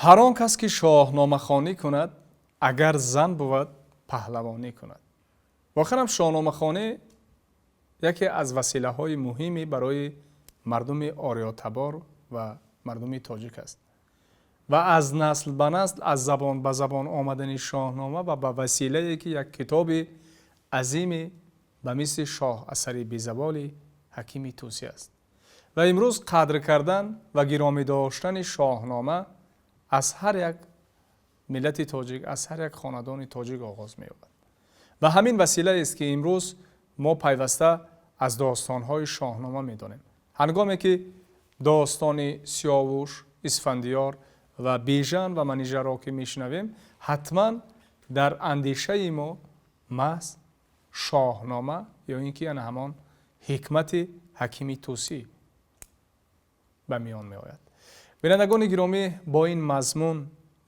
Ҳар он кас ки шоҳномахонӣ кунад, агар зан бувад, паҳлавонӣ кунад. Воқеан ҳам шоҳномахонӣ яке аз василаҳои муҳиме барои мардуми ориётабор ва мардуми тоҷик аст ва аз насл ба насл, аз забон ба забон омадани шоҳнома ва ба василае ки як китоби азиме ба мисли шоҳ асари безаволи ҳакими Тӯсӣ аст. Ва имрӯз қадр кардан ва гиромӣ доштани шоҳнома аз ҳар як миллати тоҷик, аз ҳар як хонадони тоҷик оғоз меёбад. Ва ҳамин василаест ки имрӯз мо пайваста аз достонҳои шоҳнома медонем. Ҳангоме ки достони Сиёвуш, Исфандиёр ва Бижан ва Манижаро ки мешунавем, ҳатман дар андешаи мо маҳз шоҳнома ё ин ки ана ҳамон ҳикмати ҳакими Тӯсӣ ба миён меояд. Бинандагони гиромӣ, бо ин мазмун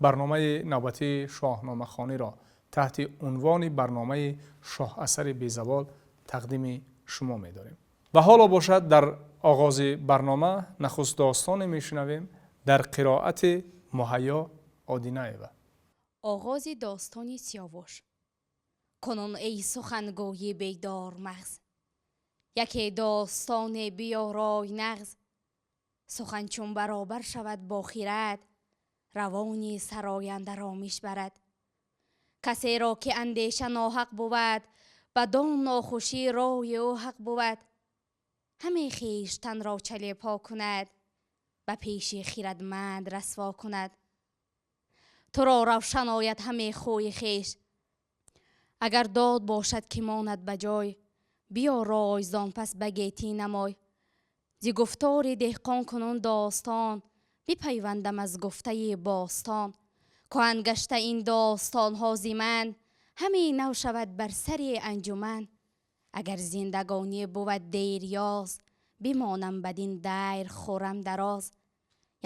барномаи навбатии шоҳномахониро таҳти унвони барномаи шоҳасари безавол тақдими шумо медорем. Ва ҳоло бошад, дар оғози барнома нахуст достоне мешунавем дар қироати Муҳайё Одинаева. Оғози достони Сиёвуш. Кунун эй сухангӯи бедормағз, яке достоне биёрой нағз. Сухан чун баробар шавад бо хирад, равони сарояндаро мешбарад. Касеро ки андеша ноҳақ бувад, бадон нохушӣ рои ӯ ҳақ бувад. Ҳаме хештанро чалепо кунад, ба пеши хирадманд расво кунад. Туро равшан ояд ҳаме хӯи хеш, агар дод бошад ки монад ба ҷой, биё рой зон пас ба гетӣ намой. Зи гуфтори деҳқон кунун достон, бипайвандам аз гуфтаи бостон. Куҳан гашта ин достонҳо зи ман, ҳаме нав шавад бар сари анҷуман. Агар зиндагонӣ бувад дерёз, бимонам бадин дайр хӯрам дароз.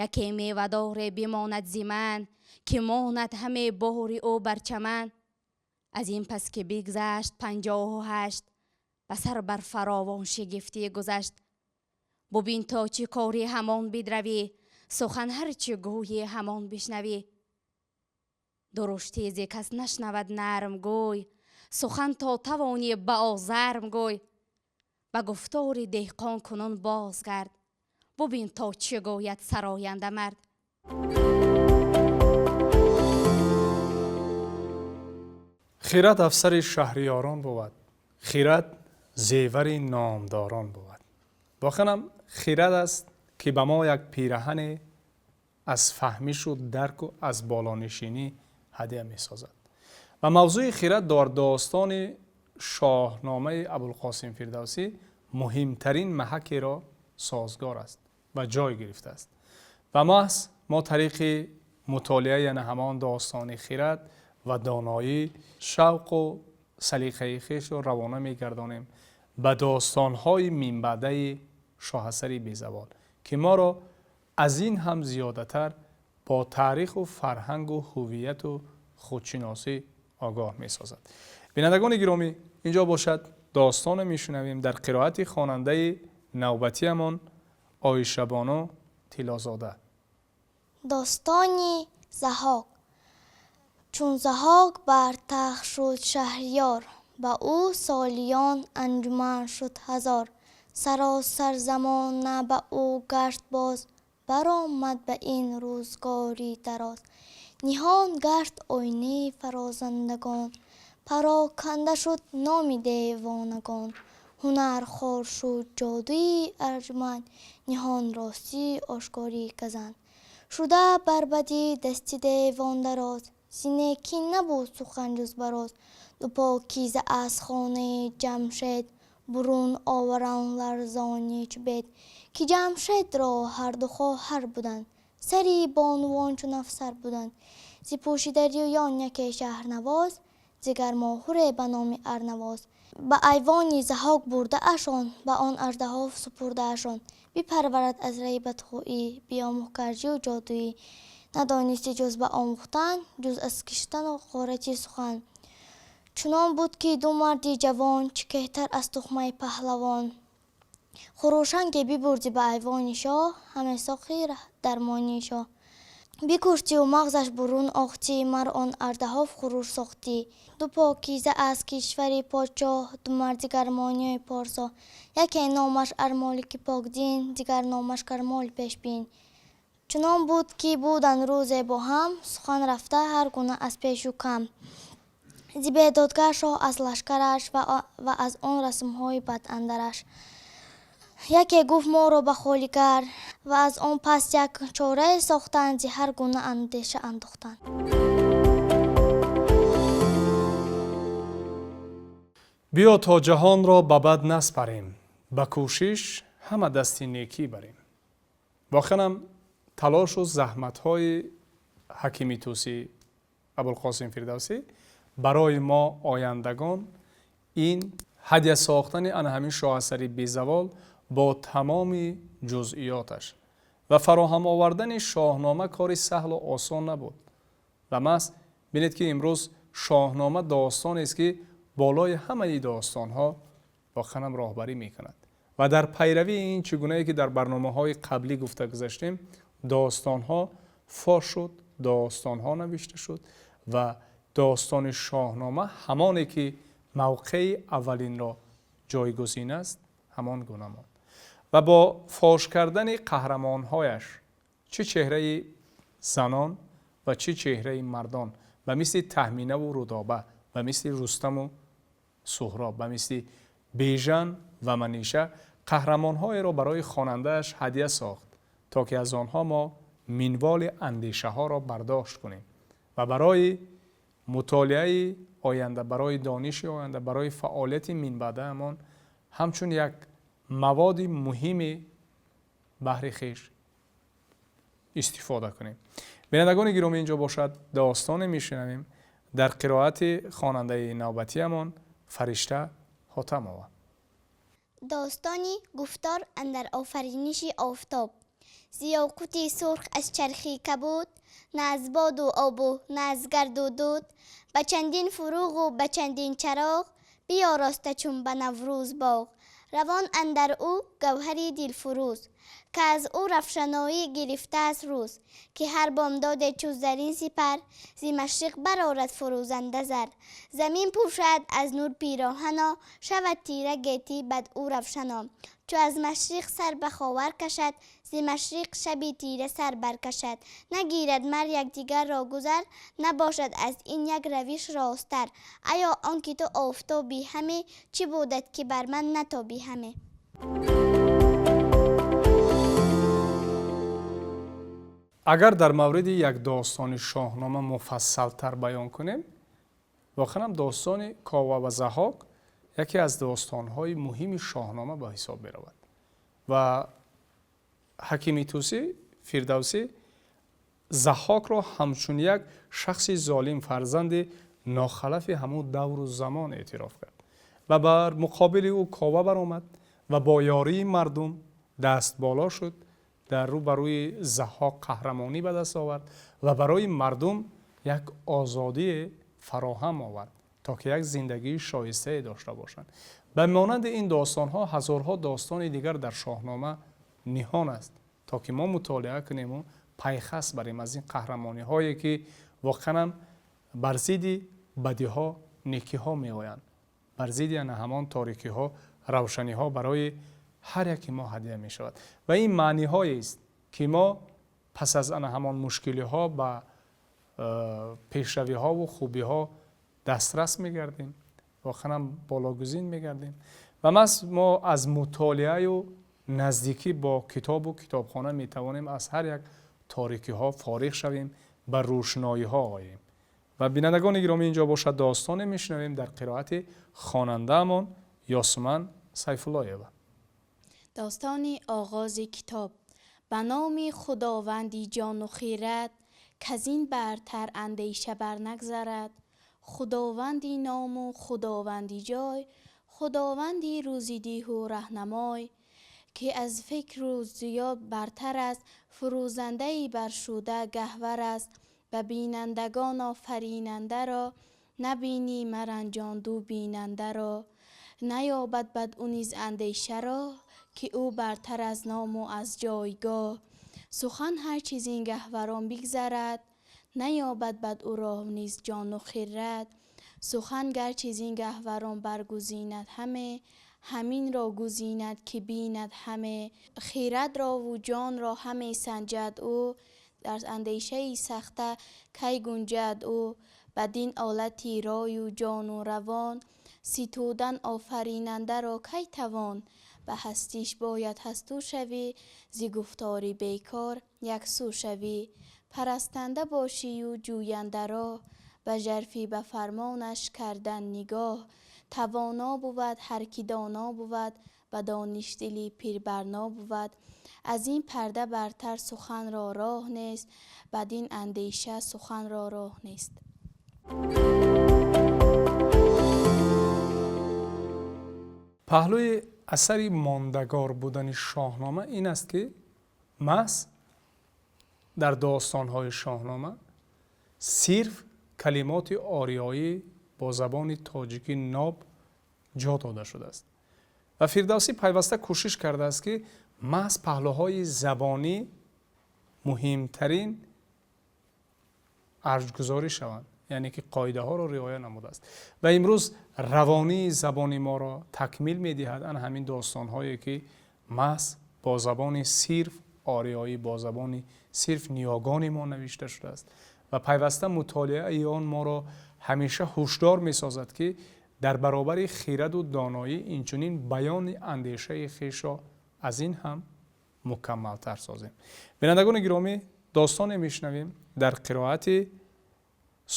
Яке мевадоре бимонад зи ман, ки монад ҳаме бори ӯ бар чаман. Аз ин пас ки бигзашт 58, ба сар бар фаровон шигифтӣ гузашт. Бубин то чӣ корӣ ҳамон бидравӣ, сухан ҳарчи гӯйӣ ҳамон бишнавӣ. Дуруштӣ зи кас нашнавад нарм гӯй, сухан то тавонӣ ба озарм гӯй. Ба гуфтори деҳқон кунун бозгард, бубин то чӣ гӯяд сароянда мард. Хирад афсари шаҳриёрон бувад, хирад зевари номдорон бувад. Воқеан хирад аст ки ба мо як пираҳане аз фаҳмишу дарку аз болонишинӣ ҳадия месозад. Ва мавзӯи хирад дар достони шоҳномаи Абулқосим Фирдавсӣ муҳимтарин маҳакеро созгор аст ва ҷой гирифтааст. Ва маҳз мо тариқи мутолиа, яъне ҳамон достони хирад ва доноӣ, шавқу салиқаи хешро равона мегардонем ба достонҳои минбаъдаи шоҳасари безавол, ки моро аз ин ҳам зиёдатар бо таъриху фарҳангу ҳувияту худшиносӣ огоҳ месозад. Бинандагони гиромӣ, инҷо бошад достоне мешунавем дар қироати хонандаи навбатиамон Оишабону Тиллозода. Достони Заҳок. Чун Заҳок бар тахт шуд шаҳриёр, ба ӯ солиён анҷуман шуд ҳазор. Саросар замона ба ӯ гашт боз, баромад ба ин рӯзгори дароз. Ниҳон гашт оинаи фарозандагон, пароканда шуд номи девонагон. Ҳунар хор шуд ҷодуи арҷуманд, ниҳон ростӣ ошкорӣ газанд. Шуда бар бадӣ дасти девон дароз, зи некӣ набуд сухан ҷуз бароз. Ду покиза аз хонаи Ҷамшед, бурун оваран ларзони чу бед. Ки Ҷамшедро ҳарду хоҳар буданд, сари бонувон чун афсар буданд. Зи пӯшидарӯён яке шаҳрнавоз, зигар моҳуре ба номи Арнавоз. Ба айвони Заҳок бурдаашон, ба он аждаҳо супурдаашон. Бипарварад аз раи бадхоҳӣ, биомӯхт гарҷию ҷодуӣ. Надонисти ҷуз ба омӯхтан, ҷуз аз киштану ғорати сухан. Чунон буд ки ду марди ҷавон, чӣ кеҳтар аз тухмаи паҳлавон. Хурӯшанге бибурдӣ ба айвони шоҳ, ҳаме соқи дармони шоҳ. Бикуштӣ ва мағзаш бурун охтӣ, мар он аждаҳо хуруш сохтӣ. Ду покиза аз кишвари подшоҳ, ду марди гармониёи порсо. Яке номаш Армолики покдин, дигар номаш Кармоли пешбин. Чунон буд, ки буданд рӯзе бо ҳам, сухан рафта ҳар гуна аз пешу кам. Зи бедодгар шоҳ аз лашкараш ва аз он расмҳои бадандараш. Яке гуфт моро ба холигар, ва аз он пас як чорае сохтанд, зи ҳар гуна андеша андохтанд. Биё то ҷаҳонро ба бад наспарем, ба кӯшиш ҳама дасти некӣ барем. Воқеанам талошу заҳматҳои ҳакими Тӯсӣ Абулқосим Фирдавсӣ барои мо ояндагон ин ҳадя сохтани ана ҳамин шоҳасари безавол бо тамоми ҷузъиёташ ва фароҳам овардани шоҳнома кори саҳлу осон набуд. Ва маҳз бинед, ки имрӯз шоҳнома достонест, ки болои ҳамаи достонҳо воқеанам роҳбарӣ мекунад ва дар пайравии ин чӣ гунае ки дар барномаҳои қаблӣ гуфта гузаштем, достонҳо фош шуд, достонҳо навишта шуд ва достони шоҳнома ҳамоне ки мавқеи аввалинро ҷойгузин аст, ҳамон гуна монд. Ва бо фош кардани қаҳрамонҳояш, чӣ чеҳраи занон ва чӣ чеҳраи мардон, ба мисли Таҳминаву Рудоба, ба мисли Рустаму Суҳроб, ба мисли Бежан ва Маниша, қаҳрамонҳоеро барои хонандааш ҳадя сохт, то ки аз онҳо мо минволи андешаҳоро бардошт кунем ва барои мутолиаи оянда, барои дониши оянда, барои фаъолияти минбаъдаамон ҳамчун як маводи муҳими баҳри хеш истифода кунем. Бинандагони гиромӣ, инҷо бошад достоне мешунавем дар қироати хонандаи навбатиамон Фаришта Ҳотамова. Достони гуфтор андар офариниши офтоб. Зи ёқути сурх аз чархи кабуд, на аз боду обу на аз гарду дуд, ба чандин фуруғу ба чандин чароғ биёроста чун ба Наврӯз боғ. Равон андар ӯ гавҳари дилфурӯз, ки аз ӯ рафшаноӣ гирифтааст рӯз, ки ҳар бомдоде чу зарин сипар зи машриқ барорад фурӯзанда зар. Замин пӯшад аз нур пироҳано, шавад тира гетӣ бад ӯ равшано. Чу аз машриқ сар ба ховар кашад, зи машриқ шаби тира сар баркашад. Нагирад мар якдигарро гузар, набошад аз ин як равиш росттар. Аё он ки ту офтоби ҳаме, чӣ будат ки бар ман натобӣ ҳаме? Агар дар мавриди як достони шоҳнома муфассалтар баён кунем, воқеан достони Кова ва Заҳҳок яке аз достонҳои муҳими шоҳнома ба ҳисоб меравад ва ҳакими Тӯсӣ Фирдавсӣ Заҳҳокро ҳамчун як шахси золим, фарзанди нохалафи ҳамун давру замон эътироф кард ва бар муқобили ӯ Кова баромад ва бо ёрии мардум даст боло шуд, дар рӯ ба рӯи Заҳҳок қаҳрамонӣ ба даст овард ва барои мардум як озодие фароҳам овард, то ки як зиндагии шоистае дошта бошанд. Ба монанди ин достонҳо ҳазорҳо достони дигар дар шоҳнома ниҳон аст, то ки мо мутолиа кунему пайхас барем аз ин қаҳрамониҳое, ки воқеанам бар зидди бадиҳо некиҳо меоянд, бар зидди ана ҳамон торикиҳо равшаниҳо барои ҳар яке мо ҳадя мешавад. Ва ин маъниҳоест, ки мо пас аз ана ҳамон мушкилиҳо ба пешравиҳову хубиҳо дастрас мегардем, воқеанам балогузин мегардем. Ва маҳз мо аз мутолиаю наздикӣ бо китобу китобхона метавонем аз ҳар як торикиҳо фориғ шавем, ба рӯшноиҳо оем. Ва бинандагони гиромӣ, инҷо бошад достоне мешунавем дар қироати хонандаамон Ёсуман Сайфуллоева. Достони оғози китоб. Ба номи Худованди ҷону хирад, каз ин бартар андеша барнагзарад, Худованди ному Худованди ҷой, Худованди рӯзидиҳу раҳнамой, ки аз фикру зиёд бартар аст, фурӯзандаи баршуда гаҳвар аст, ба бинандагон офаринандаро набинӣ маранҷонду бинандаро, наёбад бад ӯ низ андешаро, ки ӯ бартар аз ному аз ҷойгоҳ. Сухан ҳар чиз ин гаҳварон бигзарад, наёбад бад ӯро низ ҷону хирад. Сухан гарчи зин гаҳварон баргузинад ҳаме, ҳаминро гузинад ки бинад ҳаме. Хирадрову ҷонро ҳаме санҷад ӯ, дар андешаи сахта кай гунҷад ӯ. Бадин олати рою ҷону равон, ситудан офаринандаро кай тавон? Ба ҳастиш бояд ҳасту шавӣ, зи гуфтори бекор яксӯ шавӣ. Парастанда бошию ҷӯянда роҳ, ба жарфӣ ба фармонаш кардан нигоҳ. Тавоно бувад ҳар ки доно бувад, ба дониш дили пирбарно бувад. Аз ин парда бартар суханро роҳ нест, бадин андеша суханро роҳ нест. Паҳлӯи асари мондагор будани Шоҳнома ин аст, ки маҳз дар достонҳои Шоҳнома сирф калимоти ориёӣ бо забони тоҷикӣ ноб ҷо дода шудааст ва Фирдавсӣ пайваста кӯшиш кардааст, ки маҳз паҳлӯҳои забонӣ муҳимтарин арҷгузорӣ шаванд, яъне ки қоидаҳоро риоя намудааст ва имрӯз равонии забони моро такмил медиҳад ан ҳамин достонҳое, ки маҳз бо забони сирф ориёӣ, бо забони сирф ниёгони мо навишта шудааст ва пайваста мутолиаи он моро ҳамеша ҳушдор месозад, ки дар баробари хираду доноӣ инчунин баёни андешаи хешро аз ин ҳам мукаммалтар созем. Бинандагони гиромӣ, достоне мешунавем дар қироати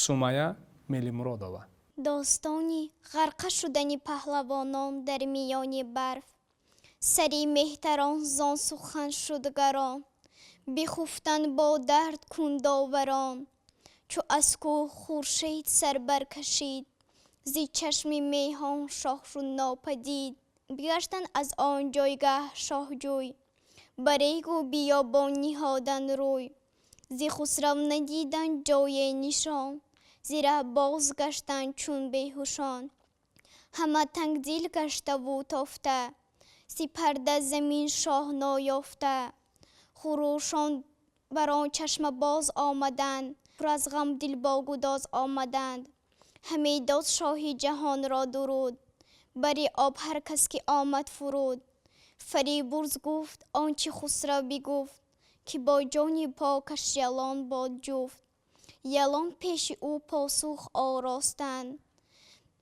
Сумая Мелимуродова. Достони ғарқа шудани паҳлавонон дар миёни барф. Сари меҳтарон зон сухан шуд гарон, бихуфтанд бо дард кундоварон. Чу аз кӯҳ хуршед сар баркашид, зи чашми меҳон шоҳ шуд нопадид. Бигаштанд аз он ҷойгаҳ шоҳҷӯй, ба регу биёбон ниҳоданд рӯй. Зи Хусрав надиданд ҷое нишон, зи раҳ бозгаштанд чун беҳушон. Ҳама тангдил гаштаву тофта, сипарда замин шоҳ ноёфта. Хурӯшон бар он чашма боз омаданд, пур аз ғам дил бо гудоз омаданд. Ҳаме дод шоҳи ҷаҳонро дуруд, бари об ҳар кас ки омад фуруд. Фарибурз гуфт он чи Хусрав бигуфт, ки бо ҷони покаш ялон бод ҷуфт. Ялон пеши ӯ посух оростанд,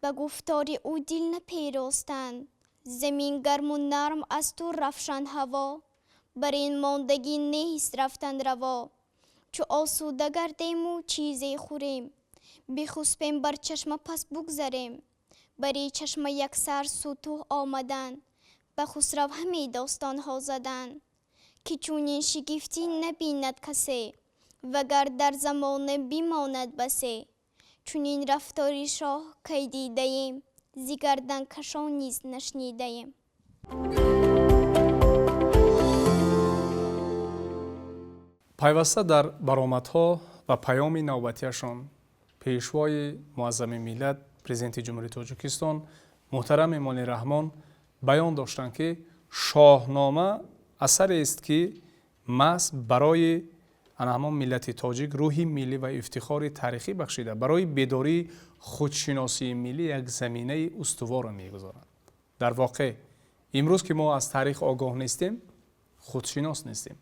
ба гуфтори ӯ дил наперостанд. Замин гарму нарм асту рафшан ҳаво, бар ин мондагӣ нест рафтан раво. Чу осуда гардему чизе хӯрем, бихуспем бар чашма пас бугзарем. Бари чашма яксар сутӯҳ омаданд, ба Хусрав ҳаме достонҳо заданд, ки чунин шигифтӣ набинад касе, вагар дар замона бимонад басе. Чунин рафтори шоҳ кай дидаем, зи гарданкашон низ нашнидаем. Пайваста дар баромадҳо ва паёми навбатиашон Пешвои муаззами миллат, Президенти Ҷумҳурии Тоҷикистон муҳтарам Эмомалӣ Раҳмон баён доштанд, ки Шоҳнома асарест, ки маҳз барои ана ҳамон миллати тоҷик рӯҳи миллӣ ва ифтихори таърихӣ бахшида, барои бедории худшиносии миллӣ як заминаи устуворро мегузорад. Дар воқеъ, имрӯз ки мо аз таърих огоҳ нестем, худшинос нестем.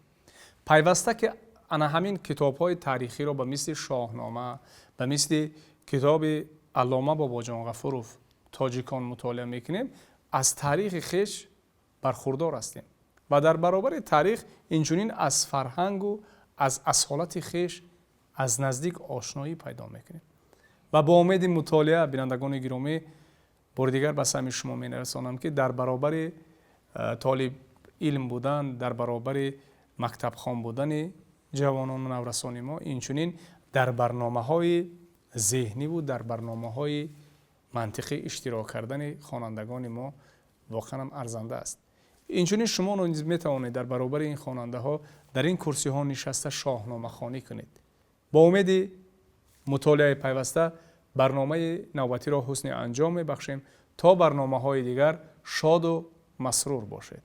Пайваста ки ана ҳамин китобҳои таърихиро ба мисли Шоҳнома, ба мисли китоби аллома Бобоҷон Ғафуров «Тоҷикон» мутолиа мекунем, аз таърихи хеш бархурдор ҳастем ва дар баробари таърих инчунин аз фарҳангу аз асолати хеш аз наздик ошноӣ пайдо мекунем. Ва бо умеди мутолиа, бинандагони гиромӣ, бори дигар ба самъи шумо мерасонам, ки дар баробари толиб илм будан, дар баробари мактабхон будани ҷавонону наврасони мо, инчунин дар барномаҳои зеҳниву дар барномаҳои мантиқӣ иштирок кардани хонандагони мо воқеан арзанда аст. Инчунин шумо низ метавонед дар баробари ин хонандаҳо дар ин курсиҳо нишаста шоҳномахонӣ кунед. Бо умеди мутолиаи пайваста барномаи навбатиро ҳусни анҷом мебахшем. То барномаҳои дигар шоду масрур бошед.